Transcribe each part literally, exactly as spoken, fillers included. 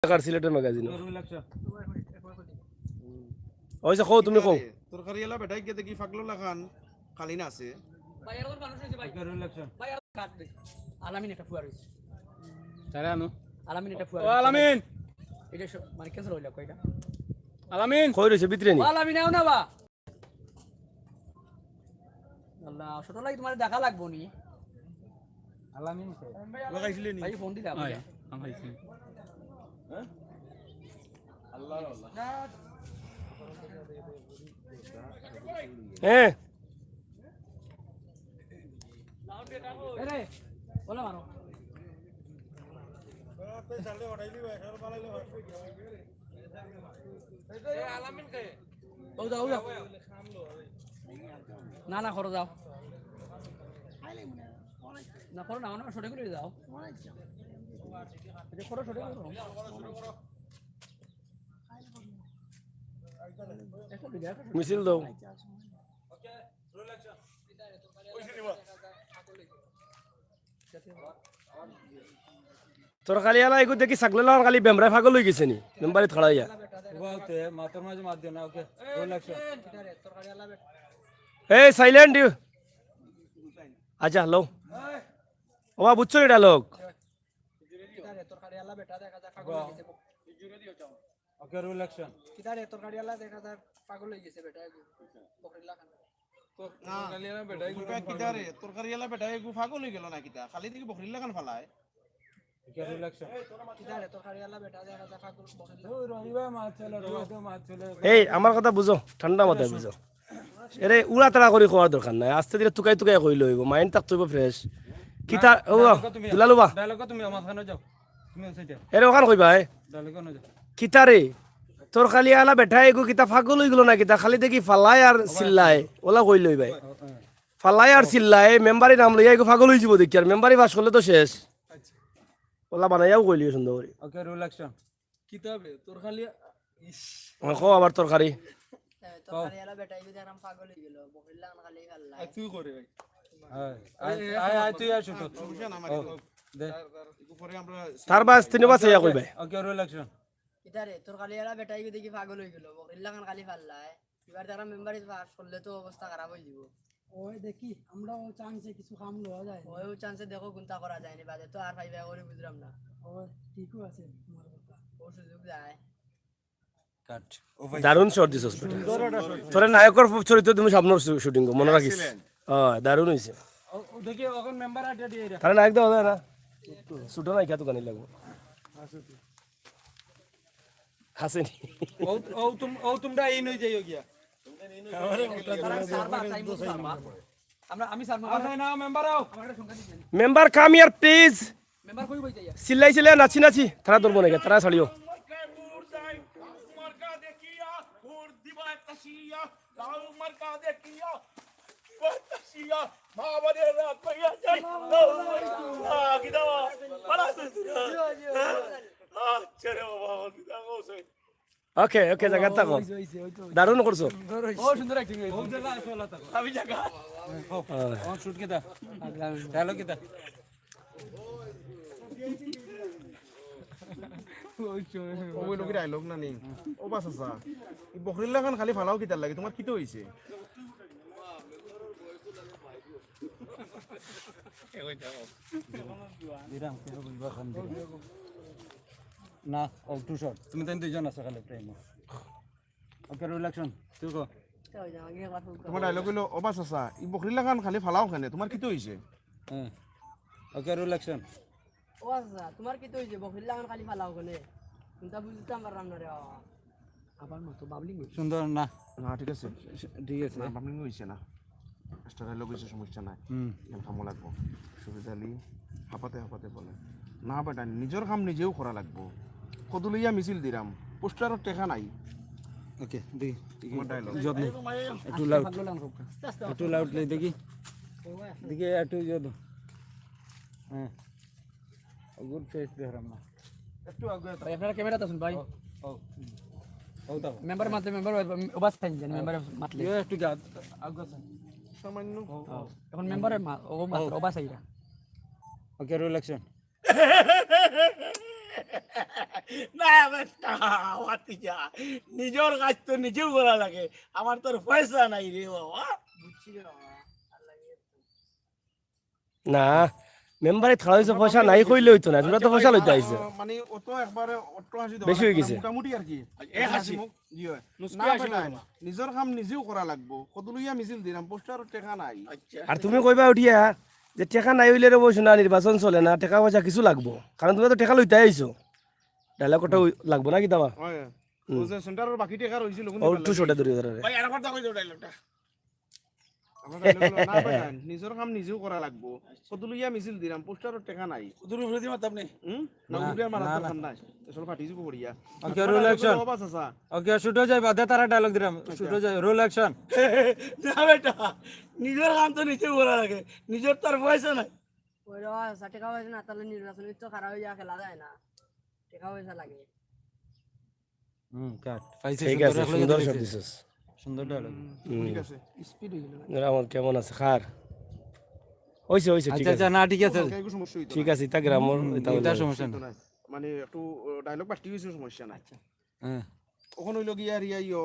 টাকার সিলেটের ম্যাগাজিন। অইছে, কও, তুমি কও। তরকারিআলা বেটায় গিয়া দেখি ফাগলর লাখান খালি না আছে। আলামিন একটা ফুয়া রইছে। তারে আনো। আলামিন একটা ফুয়া ও রইছে। আলামিন। এটা সব মানে cancel অইল কয়টা? আলামিন। কই রইছে ভিতরে নি? ও আলামিন, আও না বা। আল্লাহ, ছোট লাগি তোমার দেখা লাগবো নি। আলামিন কই? লাগাইছিলে নি? ভাই ফোন দিলা। আয়, আমি খাইছি। হ্যাঁ? এরে, বলা মারো। ও যাও, যাও। না, না, করো, যাও। না, করো না, না, সরে করে যাও। এটা করো, সরে করো। একটা video, একটা মিছিল দাও। তরকারিআলা এগু দেখি ছাগলর লাখান খালি বেমরায় পাগল অই গেছে নি, মেম্বারিত খাড়াইয়া। ওয়াও তে, মাথার মাঝে মাত দিও না, ওকে। Roll action. এই, silent you। আচ্ছা, হ্যালো। ওবা, বুঝছো নি ডায়লগ? Okay, roll action. কিতারে, তরকারিআলা দেখা যায় পাগল অই গেছে বেটা, এগু বকরির লাখান। না, তরকারিআলা বেটা, এগু কিতারে, তরকারিআলা বেটা, এগু পাগল অই গেল না কিতা? খালি দেখি বকরির লাখান ফালায়। ওকে, রোল অ্যাকশন। কিতারে, তরকারিআলা বেটা দেখা যায় পাগল বকরির লাখান। ও, রহিবা, মাত চলে, রহিবা, তো মাত চলে। এই, আমার কথা বুঝো, ঠান্ডা মাথায় বুঝো। এরে উড়াতাড়া করি কওয়ার দরকার নাই, আস্তে ধীরে তুকাই তুকাই কইলে অইবো, মাইন্ড থাকতে অইবো ফ্রেশ। কিতা, ও, ডায়লগ তুমি, দুলাল বা। ডায়লগ তুমি আমার কানে যাও। তুমি আছে যাও। এরে ওখান কইবা, এ? ডায়লগ কানে যাও। কিতা রে? তরকারিআলা বেটা এগু কিতা পাগল অই গেল না কিতা? খালি দেখি ফালায় আর চিল্লায়, ওলা কইলে অইবায়। ও, ও। ফালায় আর চিল্লায়, মেম্বারি নাম লইয়া এগু পাগল অই যিবো দেখি, আর মেম্বারি পাস করলে তো শেষ। আচ্ছা। ওলা বানাইয়াও কইলিও সুন্দর করি। ওকে, রোল অ্যাকশন। কিতাবে, তরকারি, ইস। হ্যাঁ, কও আবার তরকারি। তরকারিআলা বেটা, ইগু দেখরাম পাগল অই গেল, বকরির লাখান খালি ফালায়। আয়, তুই করে ভাই। আয়, আয়, আয়, আয়, তুই আয়, শুট। সমস্যা না, মারি ও, দাও। দে। পরে আমরা তার বাস, তিনও বাস ইয়া কইবে। ওকে, রোল অ্যাকশন। কিতারে, তরকারিআলা বেটা, ইগু দেখি পাগল অই গেল, বকরির লাখান খালি ফালায়। এবার দেখরাম মেম্বারি পাস করলে তো অবস্থা খারাপ অই যিবো। ওই দেখি, আমরাও চান্সে কিছু কাম লওয়া যায় নি। ওই চান্সে দেখো কুনটা করা যায় নি, বাদে তো আর পাইবা করি বুঝরাম না। ওই ঠিকও আছে তোমার কথা। ও সুযোগ যায়। কাট। দারুণ শট দিছস বেটা। তোরে নায়কর চরিত্র তুমি সামনের শু-, শুটিং গো, মনো রাখিস। Excellent। হ্যাঁ, দারুণ অইছে। ও, ও দেখি, ওখান মেম্বার আড্ডা দিয়ে এরা। তারে নায়ক দেওয়া যায় না? ছোট নায়িকা তো গানি লাগবো। হাসেনি। ও, ও তুম-, ও তোমরা ইন অই যাইও গিয়া। আমরা, আমি স্যার, আচ্ছা, না, মেম্বার আও। Member, come here, please। Member কই বই যাইয়া? চিল্লাই চিল্লাই নাচি নাচি। তারা ধরবো নাকি? তারা ছাড়িও। ওকে, ওকে, জায়গা থাকো। দারুণ করছো। ও, সুন্দর অ্যাক্টিং অইছে। আমি জায়গা। হ্যাঁ। ও, শুট কিতা? ডায়লগ কিতা? ওই লোকের ডায়লগ না নি। ও বাস আচ্ছা। এই বকরির লাখান খালি ফালাও কিতার লাগি? তোমার কিতা অইছে? দিরাম, কেন বুঝবা খান দিরাম। না, ও টু শর্ট। তুমি তাইন দুইজন আছো খালি ফ্রেমো। ওকে, রোল অ্যাকশন। তুই কো। তোমার ডায়লগ অইলো, "ও বাস আচ্ছা, ই বকরির লাখান খালি ফালাও কেনে? তোমার কিতা অইছে?" হ্যাঁ। ওকে, রোল অ্যাকশন। ও আচ্ছা, তোমার কিতা অইছে? বকরির লাখান খালি ফালাও কেনে? কুনটা বুঝতাম পারলাম না রে বাবা। আবার মতো বাবলিং অইছে। সুন্দর না। না, ঠিক আছে। ঠিক আছে। না, বাবলিং অইছে না। এক্সট্রা ডায়লগ অইছে, সমস্যা নাই। হুম। এখান কামো লাগবো। সুবিধা আলী হাঁপাতে হাঁপাতে বলে, "না বেটা, নিজর কাম নিজেউ করা লাগবো। কদু লইয়া মিছিল দিরাম, পোস্টারর টেকা নাই।" ওকে, দেখি। তোমার ডায়লগ। যত্ন। একটু লাউড। একটু লাউড লই দেখি। দেখি, একটু যত্ন। হ্যাঁ। গুড ফেস দেখলাম না। একটু আগে ভাই, আপনারা ক্যামেরাত আছইন ভাই। ও, ও। ও, দাও। মেম্বার মাতলে, মেম্বার ওবা সাইন জানি, মেম্বার মাতলে। ইয়ে, একটু যা, আগে সাইন। সামান্য। ও, ও। এখন মেম্বারে মা-, ও মাতলে, ও। ওবা সাইরা। ওকে, রোল অ্যাকশন। না বেটা, ভাতিজা, নিজর কাজ তো নিজেউ করা লাগে। আমার তো আর পয়সা নাই রে বাবা। বুঝছি রে বাবা। না, মেম্বারে থাড়া অইছে, পয়সা নাই কইলে অইতো না, তুমরা তো পয়সা লইতা আইছো। মানে, অত একবারে অট্টহাসি দেওয়া বেশি অই লাগতো না, গেছে। মোটামুটি আর কি। এক আশি। জি অয়। নুসকে না আশি বেটা, লাগবো। নিজর কাম নিজেউ করা লাগবো। কত লইয়া মিছিল দিরাম, পোস্টারো টেকা নাই। আচ্ছা। আর তুমি কইবা উঠিয়া যে টেকা নাই অইলে রে বউ সোনা, নির্বাচন চলে না, টেকা পয়সা কিছু লাগবো, কারণ তুমরা তো টেকা লইতাই আইছো। ডায়লগ ওটা লাগবো না কিতা বা? অয়। হুম। ও যে সেন্টারর বাকি টেকা রইছিল, কোন ও দিকে একটু লাগবে? শর্টে ধরি ধরে। ভাই, আরেকবার তো কই দাও ডায়লগটা। আমার ডায়লগ অইলো, না বেটা, নিজর কাম নিজেউ করা লাগবো। কত লইয়া মিছিল দিরাম, পোস্টারো টেকা নাই। কত উপরে দিয়ে মারতাম নি? হুম? না, না, উপরে আর মারার না, না। দরকার নাই। আসলে ফাটি যাবো করিয়া। ওকে, রোল অ্যাকশন। বাবা চাচা। ওকে, শুট অই যায়, বাদে তারা ডায়লগ দিরাম। আচ্ছা। শুট অই যায়, রোল অ্যাকশন। না বেটা, নিজর কাম তো নিজেউ করা লাগে, নিজর তো আর পয়সা নাই। ওই রে, আচ্ছা, টেকা পয়সা না থাকলে নির্বাচনে তো খাড়া অইয়া খেলা যায় না, টেকা পয়সা লাগে। হুম, কাট। পাইছে, ঠিক সুন্দর আছে, এক লগে সুন্দর ধরেছে। শট দিছস। সুন্দর ডায়লগ। হুম। ঠিক আছে। স্পিড অই গেল। এরা আমার কেমন আছে? খার। অইছে, অইছে, ঠিক আচ্ছা, আছে। আচ্ছা, না, ঠিক আছে। ওকে, একটু সমস্যা অইতো ঠিক না। আছে, ইতা গ্রামর, হুম, ইতা ইতা অইলে। সমস্যা না। মানে, একটু, আহ, ডায়লগ বাড়তি অইছে, সমস্যা নাই। আচ্ছা। হ্যাঁ। অখন অইলো গিয়া আর ইয়া ইয়ো,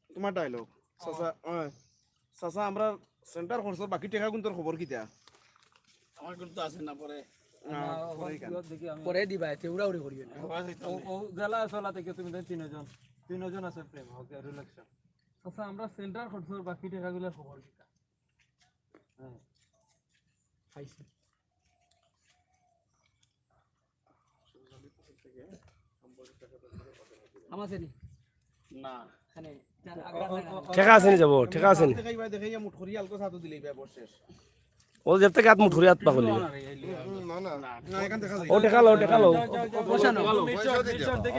তোমার ডায়লগ। চাচা, অয়। চাচা, আমরা সেন্টার খরচর বাকি টেকা গুনতর খবর কিতা? আমার গুন তো আছে না পরে। না, না, পরে অখন কেন? কিয়ত দেখি আমি পরে দিবা, এতে উড়াউড়ি করিও না। ও, ও, জেলা আছে, ওলা থেকে তুমি দেন তিনজন। তিনজন আছে প্রেম, ওকে, রিল্যাক্স। আচ্ছা, আমরা সেন্টার খরচর বাকি টেকাগুলোর খবর কিতা? হ্যাঁ। খাইছি। আমার আছে নি? না। মানে, যার আগ্রহ না। টেকা আছে নি যাবো, টেকা আছে নি? দেখাইবা, দেখাইয়া মুঠ করি আলতো সাথে দিলেই ব্যাপার শেষ। ও যেতে কাত মুঠ করি আত পাগলি। হুম, না, না। না, এখান দেখা যায়। ও টেকা লও, টেকা লও। পয়সা নাও। পয়সা দিতে হবে।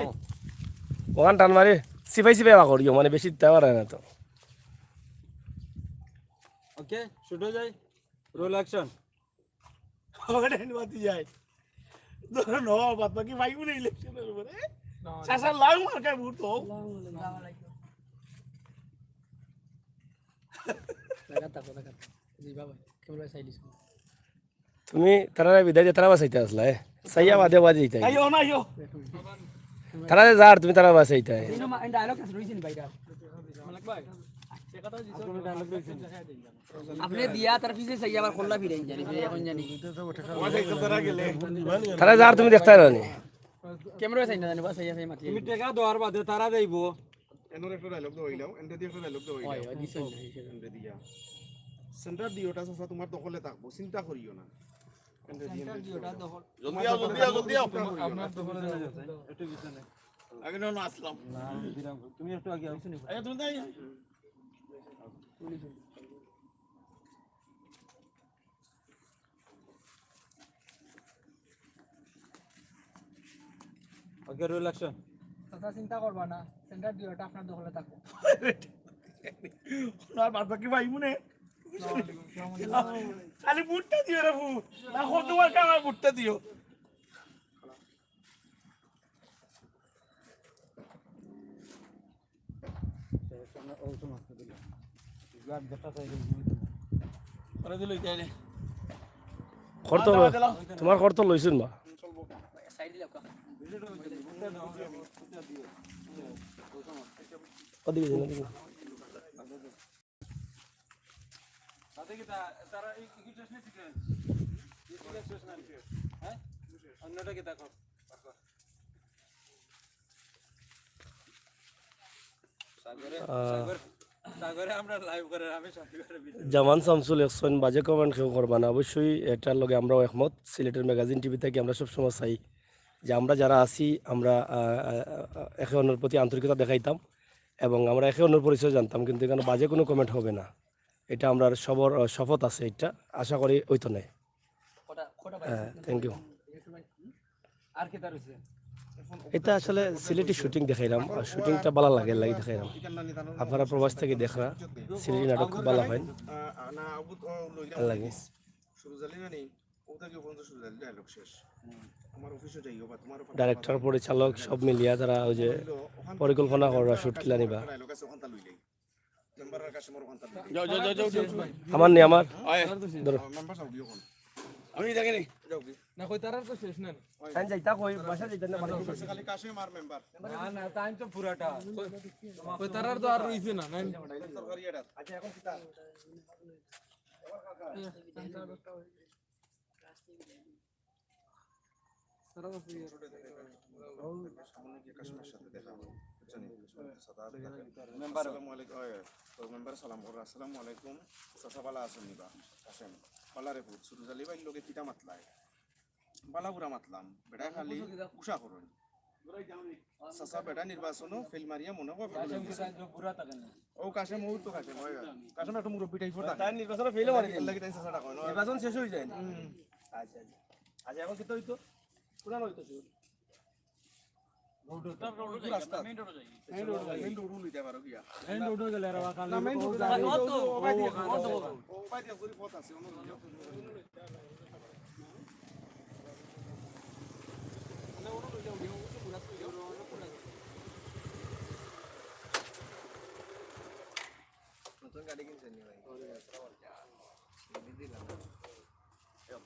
ওখান টান মারি, সিপাই সিপাই বাকরিও, মানে বেশি দিতে পারে না তো। ওকে, শুট অই যায়। Roll action. ওটা নিবাতি যায়। ধরো ন, বাদ বাকি ভাই গুলো ইলেকশনের উপরে। না, না। চাচা লাউ মার্কায় ভোট দাও। লাগা থাকো, লাগা থাকো। জি বাবা, ক্যামেরা সাইড ইস। তুমি তারারে বিদায় দিয়া তারা বাসাইতে আসলা, এ? সাইয়া বাদে বাদে দিতে। আইও না, আইও। তারা যে যার, তুমি তারা বাসাইতে। এই নো, মা-, এই ডায়লগ আছে, রইছেন ভাইরা। মালিক ভাই, সে কথা দিছো। আপনি দিয়া তার পিছে চাই আবার খোল্লা ফিরাইন জানি, ফিরে এখন জানি। তারা যার তুমি দেখতে পারো নি। ক্যামেরা চাই না জানি, বাস এই আছে মাতি। তুমি টেকা দেওয়ার বাদে তারা যাইবো। এনর একটা ডায়লগ দেওয়া হইলাও, এনরে দিয়ে একটা ডায়লগ দেওয়া হইলাও। ওই, ওই, দিছেন, দিছেন। এনরে দিয়া। সেন্টার দিওটা চাচা তোমার দখলে থাকবো, চিন্তা করিও না। এনরে দিয়ে, সেন্টার এনরে দিওটা দিয়ে। দখল। জলদি আও, জলদি আও, জলদি আও। চিন্তা করিও না। আপনার দখলে যাবে। একটু পিছনে। আগে না, না আসলাম। না, বিরাম করো। তুমি একটু আগে আও। আগে তুমি তাই। ওকে, রোল অ্যাকশন। চাচা, চিন্তা করবা না, সেন্টার দিওটা আপনার দখলে থাকবো। আর বাদ বাকি ভাই মনে। খালি ভোটটা দিও রে ভোট। না, কত বার আমার ভোটটা দিও। খর তো, তোমার খর তো লইছুন বা। ওদিকে যান, ওদিকে। তাতে কি তা-, তারা এই, এই শেষ নাকি? এই শেষ নাকি? হ্যাঁ? অন্যটা কি দেখো? সাগরে, আহ, সাগর, সাগরে আমরা লাইভ করে, আমি সাগরে ভিডিও। জামান শামসুল একশন বাজে কমেন্ট কেউ করবা না, অবশ্যই এটার লগে আমরাও একমত। সিলেটের ম্যাগাজিন টিভি থেকে আমরা সবসময় চাই যে আমরা যারা আছি, আমরা, আহ, আহ, আহ, একে অন্যর প্রতি আন্তরিকতা দেখাইতাম এবং আমরা একে অন্যর পরিচয় জানতাম, কিন্তু এখানে বাজে কোনো কমেন্ট হবে না। এটা আমরার সবর, আহ, শপথ আছে, এটা আশা করি অইতো নায়। হ্যাঁ, থ্যাংক ইউ। আর কি তার হইছে? এটা আসলে সিলেটি শুটিং দেখাইলাম, আর শুটিংটা ভালা লাগে, লাগি দেখাইলাম। আপনারা প্রবাস থেকে দেখরা, সিলেটি নাটক খুব ভালা পাইন, ভালা লাগে। ডাইরেক্টর, পরিচালক সব মিলিয়া তারা ওই যে পরিকল্পনা কররা শুট কিলা নিবা। আমার নি, আমার। ধরো। আমি দেখে নেই। না, কই তারার তো শেষ না। তাই যাইতা কই, বাসা যাইতা না, বাসা যাইতা। খালি কাশেম আর মেম্বার। না, না, তাই তো পুরাটা। কই, কই তারার তো আর রইছে না, নাই? তরকারি এটা। আচ্ছা, এখন কিতা? সামনে গিয়া কাশেমর সাথে দেখা হয়। বুঝছো নি? মেম্বার। আসসালামু আলাইকুম। ওই, ওই মেম্বার সালাম করো। আসসালামু আলাইকুম। চাচা ভালা আছইন নি বা? কাশেম। ভালা রে পুত, সুরুজ আলী ভাইর লগে কিতা মাতলায়? ভালা বুরা মাতলাম। বেটায় খালি গুসা করইন। চাচা বেটা নির্বাচনো ফেইল মারিয়া মনে কয় ফেইল অইগেছে। ও কাশেম, ও তো কাশেম, ওই কাশেম একটু মুরব্বি টাইপর থাকে। তাই নির্বাচনো ফেইল মারি দিন। লাগি তাই চাচা ডাকইন। নির্বাচন শেষ অই যায়। হুম। আচ্ছা, আচ্ছা। আচ্ছা, এখন কিতা অইতো? পুরান অইতো শুরু। রোড তো, রোড তো যাই, রাস্তা। মেইন রোড যাই। মেইন রোড যাই। মেইন রোড লইতে পারো গিয়া। মেইন রোড গেলে আর না, মেইন রোড যাই। ও, ও, ও, ও, ও, ও, ও, ও, ও, বাইরে ঘুরি পথ আছে, অন্য রোড যাও। না, অন্য রোড যাও, অন্য রোড যাও, অন্য রোড যাও। নতুন গাড়ি কিনছেন নি ভাই?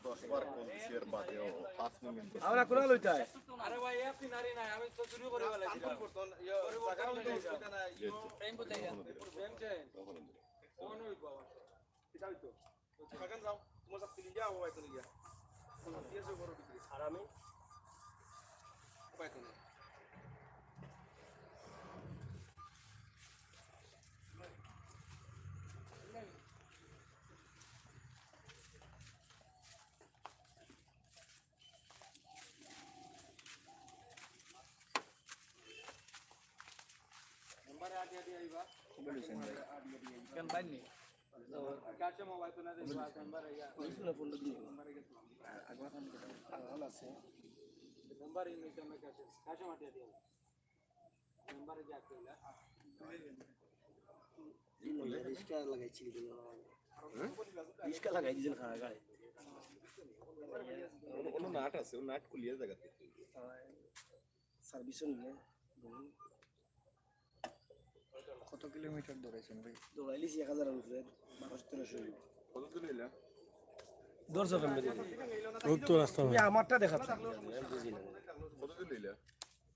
দশ বার কল দিছি এর বাদেও পাঁচ মিনিট। আমরা কোন লইতাই? আরে ভাই, এ সিনারি নাই, আমি তো চুরি করে বেলাইছি। পরিবর্তন, ইয়ে, পরিবর্তন জায়গা হইলে হইলে হইতো না, ইয়ে, ফ্রেম কোথায়? Frame change. কোন হইব আবার? এটা হইতো। সেখানে যাও, তোমার সাথে লিয়া, ও হয়তো লিয়া। দিয়ে আসো, বড় ভিতরে। আর আমি? উপায় তো নেই। মেম্বারে আগে আগে আইবা। কেন বাইর নি? কাছে মোবাইল তো না দেখবা, মেম্বার আইয়া। মেম্বার এই নিচে আমার কাছে। কাছে মাটি আগে আইবা। মেম্বারে যা কইলা। রিক্সা লাগাইছি কিন্তু। রিক্সা লাগাই দিয়েছেন খাওয়া গায়ে। অন্য নাট আছে, ও নাট খুলিয়া জায়গা থেকে। সার্ভিসও নিয়ে। কত কিলোমিটার দৌড়াইছেন ভাই? দৌড়াইলিছি এক হাজার উপরে, বারোশো তেরোশো। কত দূর হইলা? দৌড়ছো কেমনে? রোড তো রাস্তা তুমি হয়। আমারটা দেখাচ্ছ, আমি বুঝি না। কত দূর হইলা?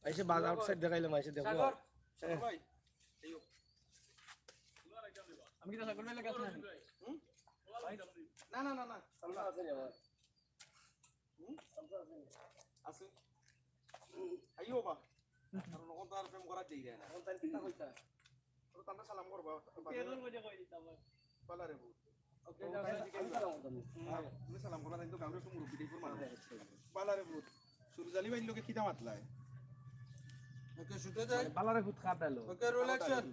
আইসে বাস আউটসাইড দেখাইলাম, আইসে দেখো। সাগর, সাগর ভাই, এই ও। আমি কি সাগর ভাই লাগে আসলাম? হুম? না, না, না, না। সামনে আছে রে আমার। হুম? আছে। আইও বা। কারণ ওখান তো আর প্রেম করা যায় না। ওখান তাই কিতা কইতা? ওরা তো আমরা সালাম করবা। কেন কইতে কই দিতাম? বালা রে বউ। ওকে, যাও, আমি সালাম করতাম। হ্যাঁ, তুমি সালাম করবা, তাই তো গাউরে একটু মুরব্বি টাইপর মানুষ। বালা রে বউ। সুরুজ আলী ভাইর লগে কিতা মাতলায়? ওকে, শুটে যাই। বালা রে ভূত খাট আলো। ওকে, রোল অ্যাকশন।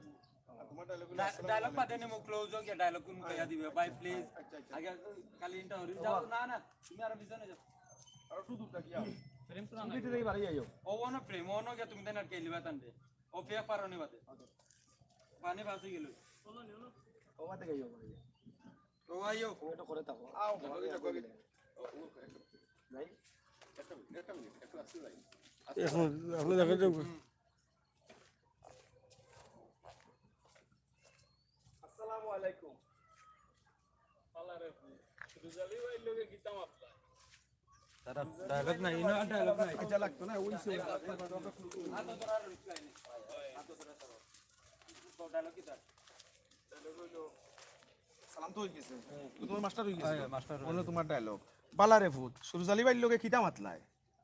আর তোমার ডায়লগ হইলো, ডা-, আসসালামু ডায়লগ আলাইকুম। বাদে নিমু, ক্লোজ হোক, ইয়া ডায়লগ কোন কইয়া দিবে, ভাই, প্লিজ। আচ্ছা, আচ্ছা। আগে খালি ইন্টারভিউ যাও, না, না, তুমি আরো পিছনে যাও। আরো একটু দূর থাকি, আও। ফ্রেম তো না তুমি লাগে। দিতে বাড়ি যাইও। ও, ওনো ফ্রেম, ওনো গিয়া তুমি তাই না কে লিবা তানরে। ও ফেক পারো নি বাদে। পানি ফাঁসি গেল। ও বাদে গেল। ও আইও। ও এটা করে থাকো। আও, ভালো থাকো। ভাই, একটা মিনিট, একটা মিনিট, একটু আসতে ভাই। এখন আপনি দেখা যাবে। আসসালামু আলাইকুম। আল্লাহ রে, রুজালি ভাই লগে গীতা মাতলা। তারা ডায়লগ নাই, ইনো আর ডায়লগ নাই। এটা লাগতো না, ওই সে। হাত ধরার রিপ্লাই নেই। হাত ধরার তো ডায়লগ কিতা? ডায়লগ হইলো, সালাম তো হয়ে গেছে। তো তোমার মাস্টার হয়ে গেছে। হ্যাঁ, মাস্টার হয়ে বলো গেছে। তোমার ডায়লগ। বালা রে ভূত, সুরুজ আলী ভাইর লগে কিতা মাতলায়?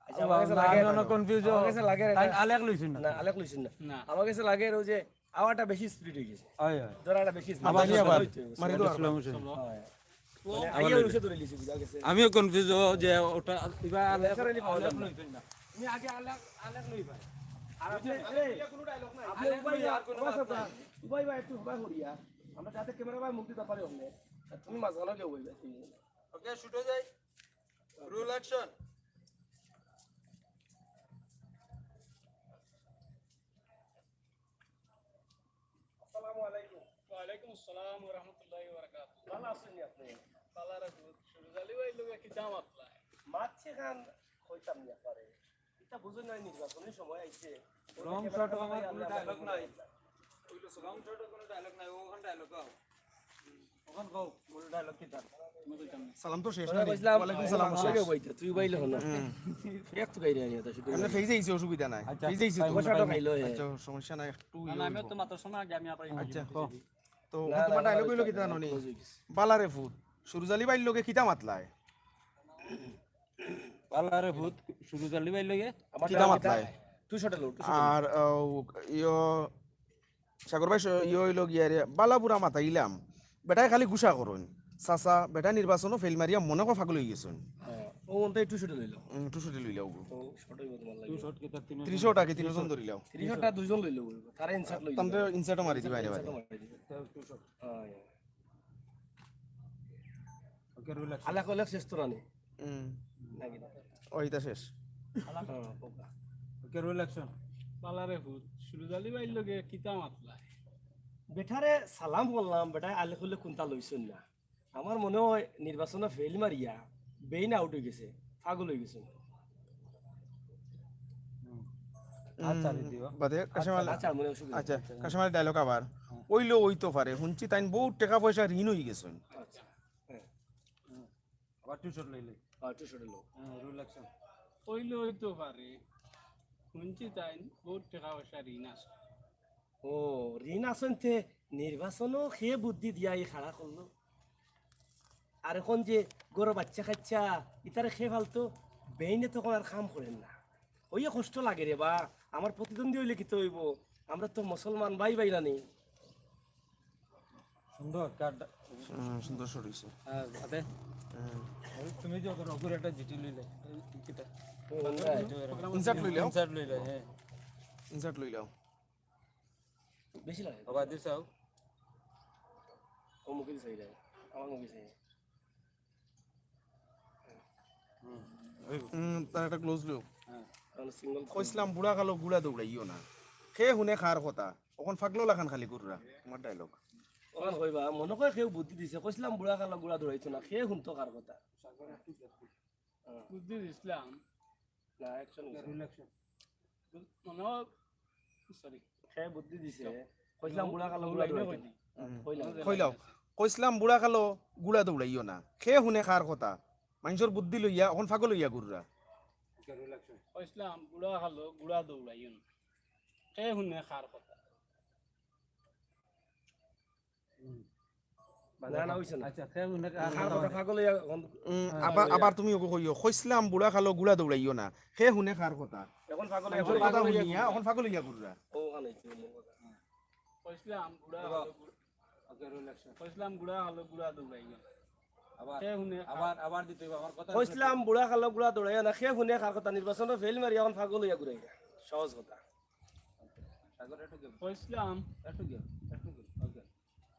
আচ্ছা, আমার কাছে লাগে না, না, না। কনফিউজ। আমার কাছে লাগে না। তাই আলেক লইছেন না? না, আলেক লইছেন না। না। আমার কাছে লাগে ওই যে আওয়াটা বেশি স্পিড হয়ে গেছে। হয়, হয়। ধরাটা বেশি স্পিড। আবার মারি আবার। হইতে হইব। মারি দেওয়া স্লো মোশন। হয়। মানে আবার আগে লইবে। উঠে ধরে লিছি, বুঝা গেছে। আমিও কনফিউজ ও যে ওটা ইবা আলেক, ন্যাচারালি পাওয়া যায় আলেক না। লইছেন না। তুমি আগে আলেক, আলেক লইবা। আর আপনি, আরে, আপনি উবাই ভাই, আর কোনো উবাই মাত নাই। উবাই ভাই একটু উবাই করিয়া। আমরা যাতে ক্যামেরা ভাই মুখ দিতে পারি ওখানে। আর তুমি মাঝখানে কেউ বলবে। ওকে, শুট হয়ে যাই। Roll action. আসসালামু আলাইকুম। ওয়ালাইকুম আসসালাম ওয়া রাহমাতুল্লাহি ওয়া বারাকাতুহু। ভালো আছেন নি আপনি? ভালো রাখুন। সুরুজ আলী ভাই লগে কিতা মাতলা? মাতছি খান কইতাম নি আপনারে। এটা বুঝুন না, নির্বাচনের সময় আইছে। লং শট আমার কোনো ডায়লগ নাই। লং শট কোনো ডায়লগ নাই, ওখান ডায়লগ আও। সালাম তো শেষ না নি? ওয়ালাইকুম সালাম, শেষ। তুই বাইলে হলো। এক তো গাইরে আনি, তা শুধু আমরা ফেইজে আইছি, অসুবিধা নাই। আচ্ছা, ফেইজে আইছি তো। পয়সাটা খাইলো, হ্যাঁ। আচ্ছা, সমস্যা নাই, একটু না, না, ইয়ে আমি অইবো। তো মাত্র সময় আগে আমি আবার আচ্ছা। তো না, না, তোমার ডায়লগ অইলো কিতা জানো নি? বালারে ফুত, সুরুজ আলী ভাইর লগে কিতা মাতলায়? বালারে ফুত, সুরুজ আলী ভাইর লগে কিতা মাতলায়? তুই শটে লো, তুই শটে লো। আর, ও, ইয়ো, সাগর ভাই, স-, ইয়ো অইলো গিয়া রে, বালা বুরা মাতাইলাম। বেটায় খালি গুসা করইন। চাচা, বেটা নির্বাচনো ফেইল মারিয়া মনে কয় পাগল অইগেছইন। হ্যাঁ, ও মনটা একটু শটে লইলো। উম, একটু শটে লইলাও গো। ও শটে অইবো তোমার লাগি। ত্রিশো টাকে তিনজন ধরিলাও। ত্রিশোটা দুইজন লইলো গো। তারা ইনসার্ট লইলো। তানরে ইনসার্টও মারি দিবা এনে বাদে। ইনসার্টও মারি দিবা। হ্যাঁ। আলাক অলেক শেষ তো রানি। হুম। নাকি না? ওইটা শেষ। হ্যাঁ, ওকে। ওকে, রোল অ্যাকশন। বালারে ফুত, সুরুজ আলী ভাইর লগে কিতা মাতলা? বেটারে সালাম করলাম, বেটায় আলে খুলে কুন্তা লইছইন না। আমার মনে হয় নির্বাচনো ফেইল মারিয়া বেইন আউট অইগেছে, পাগল অইগেছে। হুম। আচ্ছা, রে দিও। বাদে কাশেম আলী। আচ্ছা, মনে অসুবিধা আচ্ছা, নাই। কাশেম আলীর ডায়লগ আবার। হুম। অইলেও অইতো পারে, হুনছি তাইন বউত টেকা পয়সা ঋণ অইগেছইন। আচ্ছা, হ্যাঁ। হুম। আবার টু শট লইলে। হ্যাঁ, টু শটে লো। হ্যাঁ, রুল অ্যাকশন। অইলেও অইতো পারে। হুনছি তাইন বউত টেকা পয়সা ঋণ আছে। ও, ঋণ আছইন তে নির্বাচনো কে বুদ্ধি দিয়া ই খাড়া করলো? আর অখন যে ঘরো বাইচ্চা কাইচ্চা, ইতারে কে পালতো? বেইনে তো অখন আর কাম করের না। অইয়া কষ্ট লাগে রে বা, আমার প্রতিদ্বন্দ্বী অইলে কিতা অইবো? আমরা তো মুসলমান ভাই ভাই রানি। সুন্দর কার্ড। হুম, সুন্দর শট অইছে। হ্যাঁ, বাদে। হুম। তুমি যে ওদের অগুর একটা জিটি লইলে, এই কিতা? হুম, ইনসার্ট লইলাও। ইনসার্ট লইলে, হ্যাঁ। ইনসার্ট লইলাও। বেশি লাগে। আবার দিছাও। ও মুখে দিছে এটা। আমার মুখে দিছে। হুম, তার একটা ক্লোজ লইও। হ্যাঁ। তাহলে সিঙ্গেল কইছিলাম বুড়া কালো ঘুড়া দৌড়াইও না। কে হুনে কার কথা? অখন পাগলো লাখান খালি ঘুররা। তোমার ডায়লগ। অখন কইবা, মনে কয় কেউ বুদ্ধি দিছে। কইছিলাম বুড়া কালো ঘুড়া দৌড়াইতো না। কে হুনতো কার কথা? বুদ্ধি দিছিলাম। না, অ্যাকশন। Rule action. মনে হয়, সরি। কে বুদ্ধি দিছে? কইছিলাম বুড়া কালো ঘুড়া দৌড়াইতো না। হুম। কইলাম। কইলাও। কইছিলাম বুড়া কালো ঘুড়া দৌড়াইও না। কে হুনে কার কথা? মানষর বুদ্ধি লইয়া, অখন পাগল অইয়া ঘুররা। কইছিলাম বুড়া কালো ঘুড়া দৌড়াইও না। কে হুনে কার কথা? হুম। না, না, অইছে না। আচ্ছা, কে হুনে কার কথা? পাগল অইয়া অখন উম, আবার, আবার তুমি ওকে কইও, কইছিলাম বুড়া কালো ঘুড়া দৌড়াইও না। কে হুনে কার কথা? অখন পাগল অইয়া মানষর কথা হুনিয়া, অখন পাগল অইয়া ঘুররা। ও, ওখানে অইছে, মূল কথা। কইছিলাম বুড়া কালো ঘুড়া ওকে, রুল অ্যাকশন। কইছিলাম বুড়া কালো ঘুড়া দৌড়াইও না। আবার, কে হুনে কার আবার, আবার দিতে অইবো, আমার কথা কইছিলাম বুড়া কালো ঘুড়া দৌড়াইও না, কে হুনে কার কথা? নির্বাচনো ফেইল মারি অখন পাগল অইয়া ঘুরাইরা। সহজ কথা। সাগর, একটু গেম। কইছিলাম। একটু গেম, একটু গেম, ওকে।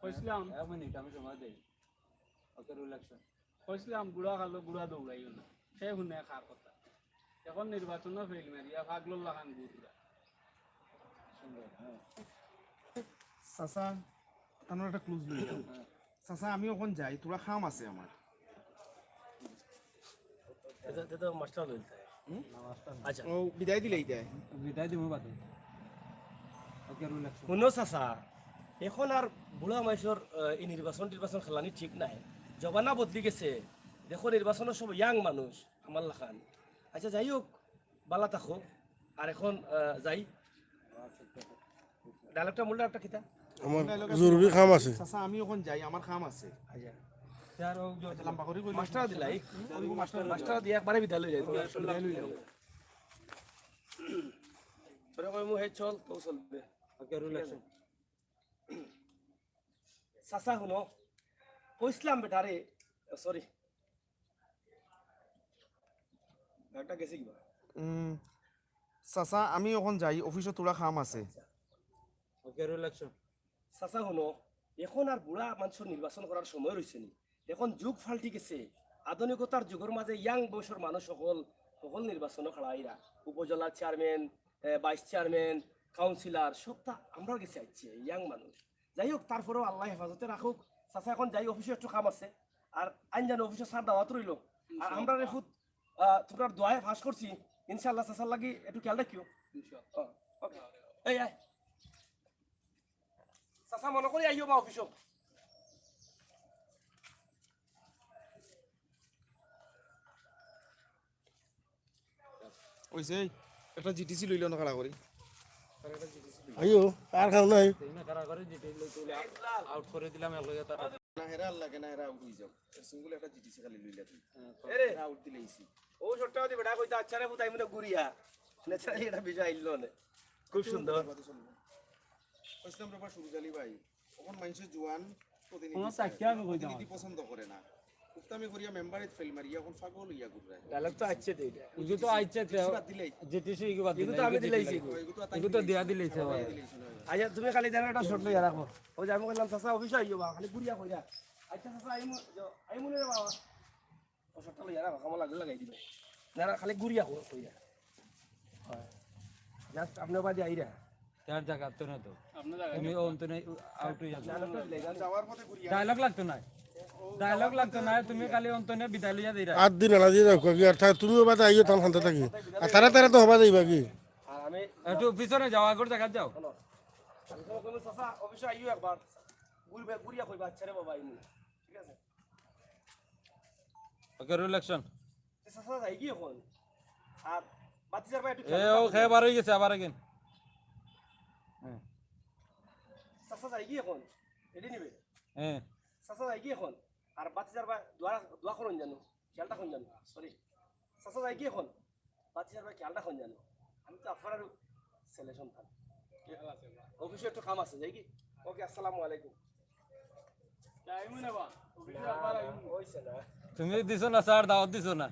কইছিলাম। এক মিনিট, আমি সময় দেই। ওকে, রুল অ্যাকশন। কইছিলাম বুড়া কালো ঘুড়া দৌড়াইও না। কে হুনে কার কথা? অখন নির্বাচনো ফেইল মারিয়া পাগলর লাখান ঘুররা। সুন্দর, হ্যাঁ। চাচা, তানোর একটা ক্লোজ লইলাম। হ্যাঁ। চাচা, আমি অখন যাই, থুড়া কাম আছে আমার। এটা, এটা তো মাস্টার লইল তাই। হুম? আচ্ছা। ও বিদায় দিলে ইতায়। বিদায় দিব বাদে। ওকে, রুল অ্যাকশন। হুনো চাচা, অখন আর বুড়া মাইষর, আহ, ই নির্বাচন টির্বাচন খেলানি ঠিক নাই। জমানা বদলি গেছে। দেখো, নির্বাচনর সব ইয়াং মানুষ, আমার লাখান। আচ্ছা, যাই হোক, বালা থাকো। আর অখন, আহ, যাই। ডায়লগটা, মূল ডায়লগটা কিতা? আমার জরুরি কাম আছে। চাচা, আমি অখন যাই, আমার কাম আছে। আচ্ছা। আচ্ছা, লম্বা করি কইলে মাস্টার দিলাই। মাস্টার দিয়া একবারে বিদায় লই যাই। বিদায় লই যাও। তোরে কইমু, হে চল, তো চলবে। ওকে, রুল অ্যাকশন। চাচা, হুনো, কইছিলাম বেটারে, সরি, একটা গেছে কিবা। উম, চাচা, আমি অখন যাই, অফিসো থুড়া কাম আছে। আচ্ছা। ওকে, রুল অ্যাকশন। চাচা, হুনো, অখন আর বুড়া মানষর নির্বাচন করার সময় রইছে নি। অখন যুগ পাল্টি গেছে। আধুনিকতার যুগর মাঝে ইয়াং বয়সর মানুষ অকল, অকল নির্বাচনো খাড়াইরা। উপজেলার চেয়ারম্যান, এ, ভাইস চেয়ারম্যান, কাউন্সিলর, সবটা আমরার গেছে আইছে, ইয়াং মানুষ। যাই হোক, তারপরেও আল্লায় হেফাজতে রাখুক। চাচা, অখন যাই, অফিসো একটু কাম আছে। আর আইন জানো অফিসো স্যার দাওয়াত রইল। আর ইনশাআল্লাহ। আমরারে ফুত, আহ, তুমরার দোয়ায় পাস করছি। ইনশাআল্লাহ, চাচার লাগি একটু খেয়াল রাখিও। ইনশাআল্লাহ। ও, ওকে। এই, আয়। চাচা, মনো করি আইও বা অফিসো। কইছে, "এই, একটা জিটিসি লইল না খাড়া করি।" আইও, আর খাও নাই। আউট করে দিলাম এক লগে তারা। না হেরা আল্লাহ কেন হেরা আউট হয়ে যাও। সিঙ্গল একটা জিটিসি খালি লইলা তুই। এরে আউট দিলে ইসি। ও শটটা দি বেটা কইতা, "আচ্ছা রে পুতাই মনে ঘুরিয়া।" ন্যাচারালি এটা বিজয় আইল না। খুব সুন্দর। কইছিলাম রে বা সুরুজ আলী ভাই, এখন মানুষের জোয়ান প্রতিনিধি কোনো চাই। চাকরি আমি কই প্রতিনিধি পছন্দ করে না। উফতামি করিয়া মেম্বারে ফেল মারিয়া এখন পাগল হইয়া ঘুরে। ডায়লগ তো আইছে তো এটা। ইগু তো আইছে তো। বেশি বাদ দিলেই। জিটিসি ইগু বাদ ইগু তো দিলাই, আমি ইগু দিলাইছি। ইগু। ইগু তো দিয়া দিলাইছে। আচ্ছা, তুমি খালি জানো একটা শট লইয়া রাখো। ওই যে আমি কইলাম, "চাচা, অফিসে আইও বা, খালি ঘুরিয়া কইরা।" আচ্ছা, চাচা, আইমু, আইমু রে বাবা। ও শটটা লইয়া রাখো, কামো লাগলে লাগাই দিবে। না, না, খালি ঘুরিয়া কই-, কইরা। হয়। জাস্ট আপনি বাদে আইরা। তার জায়গা তো না তো। তুমি অন্তনে আউট হইয়া যাও। যাওয়ার পথে ঘুরিয়া। ডায়লগ লাগতো না। ডায়লগ লাগতো না, তুমি খালি অন্তনে বিদায় লইয়া দিরা। আট দিন আলা দিয়ে যাও, কি আর থা-, তুমিও বাদে আইও, তাহলে শান্ত থাকি। আর তারা তারা তো হবা যাইবা কি? আর আমি একটু পিছনে যাও, আগর জায়গা যাও। শোনো, আমি তোমাকে বলবো, চাচা, অফিসে আইও একবার। ঘুরবে, ঘুরিয়া কইবা, "আচ্ছা রে বাবা, আইমু।" ঠিক আছে? ওকে, রোল অ্যাকশন। এ চাচা যাই কি এখন? আর বাতিজার ভাই একটু এ, খেয়াল ও রাখো। খেয়ে বার হয়ে গেছে, আবার again। হ্যাঁ। চাচা যাই কি এখন? রেডি নিবে? হ্যাঁ। চাচা যাই কি এখন? আর বাতিজার ভাই দোয়া, দোয়া করুন জানো, খেয়ালটা করুন জানো, সরি। চাচা যাই কি এখন? বাতিজার ভাই খেয়ালটা করুন জানো, আমি তো আপনার ছেলে সন্তান। অফিসে একটু কাম আছে, যাই কি? ওকে, আসসালামু আলাইকুম। তুমি দিছো না স্যার, দাওয়াত দিছো না।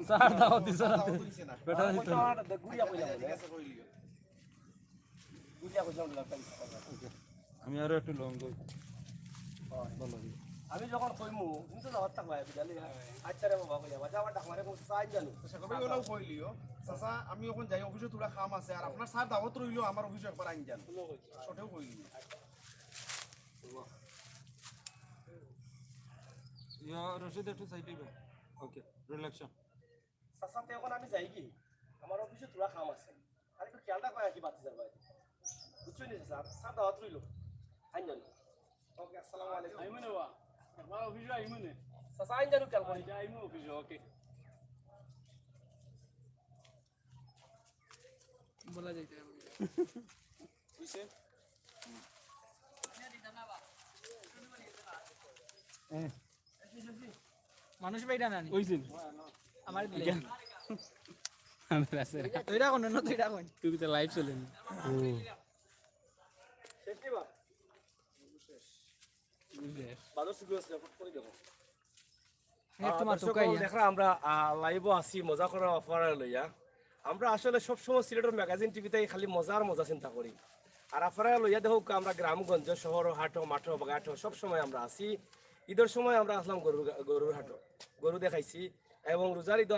স্যার দাওয়াত দিছো না। বেটা দিছো না। ঘুরিয়া কইলাম। আমি আরো একটু লং কই। আমি যখন কইমু, তুমি তো যাওয়ার থাকবা, বুঝলি? আচ্ছা রে বাবা, কইয়া, বাজা আমার ডাক মারে, কোন সাইন জানো? আচ্ছা, কবে ওলাও কইলিও। চাচা, আমি এখন যাই, অফিসে থুড়া কাম আছে, আর আপনার স্যার দাওয়াত রইলো, আমার অফিসে একবার আইন যান। শর্টেও কইলিও। ইয়া, রশিদ একটু সাইডে বে। ওকে, রোল অ্যাকশন। চাচা, তে এখন আমি যাই কি? আমার অফিসে থুড়া কাম আছে। আর একটু খেয়াল রাখবা আর কি, বাতিজার ভাই। বুঝছো নি স্যার? স্যার দাওয়াত রইলো। আইন জানো। ওকে, আসসালামু আলাইকুম। আইমু নে বা। একবার অফিসে আইমু নে। চাচা, আইন জানো খেয়াল করি। আইমু অফিসে, ওকে। বলা যাইতে হবে। বুঝছে? মানুষ বাইরা নানি। ওই দিন। আমার দিলে। আমি রাসে। তুইরা কোন না, তুইরা কোন? তুই তো লাইভ চলে নি। শেষ নি বা? বাজার সিকুয়েন্স রেকর্ড করে দেবো। এ, আহ, তোমার দর্শক টোকাই, হ্যাঁ। দেখরা আমরা, আহ, লাইভও আছি, মজা করার অফার লইয়া। আমরা আসলে সবসময় সিলেটের ম্যাগাজিন টিভিতে খালি মজার মজা চিন্তা করি। আর আপনারা লইয়া দেখো, আমরা গ্রামগঞ্জ, শহর, হাটো, মাঠো, ঘাটো সব সময় আমরা আছি। ঈদের সময় আমরা আসলাম গরুর গা-, গরুর হাটো, গরু দেখাইছি। এবং রোজার ঈদও